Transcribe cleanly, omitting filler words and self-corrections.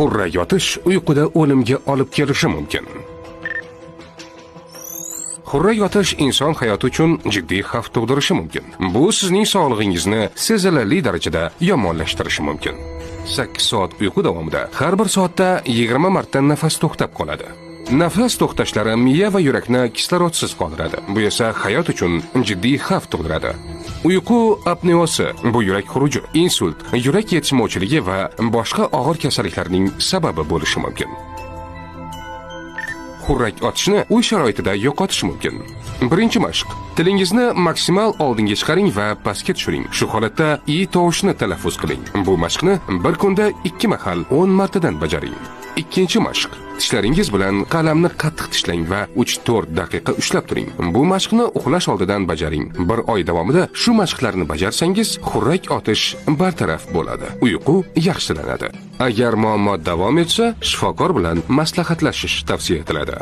Xurrak yotish uyquda o'limga olib kelishi mumkin. Xurrak yotish inson hayoti uchun jiddiy xavf tug'dirishi mumkin. Bu sizning sog'lig'ingizni sezilarli darajada yomonlashtirishi mumkin. 8 soat uyqu davomida har bir soatda 20 marta nafas to'xtab qoladi. Nafas to'xtashlari miya va yurakni kislorodsiz qoldiradi. Bu esa hayot uchun jiddiy xavf tug'diradi. Uyqu apneosi bu yurak xuruji, insult, yurak yetishmovchiligi va boshqa og'ir kasalliklarning sababi bo'lishi mumkin. Xurrak otishni uy sharoitida yo'qotish mumkin. Birinchi mashq. Tilingizni maksimal oldinga chiqaring va pastga tushiring. Shu holatda i tovushini talaffuz qiling. Bu mashqni bir kunda 2 mahal 10 martadan bajaring. Ikkinchi mashq. Tishlaringiz bilan qalamni qattiq tishlang va 3-4 daqiqa ushlab turing. Bu mashqni uxlash oldidan bajaring. Bir oy davomida shu mashqlarni bajarsangiz, xurrak otish bartaraf bo'ladi. Uyqu yaxshilanadi. Agar muammo davom etsa, shifokor bilan maslahatlashish tavsiya etiladi.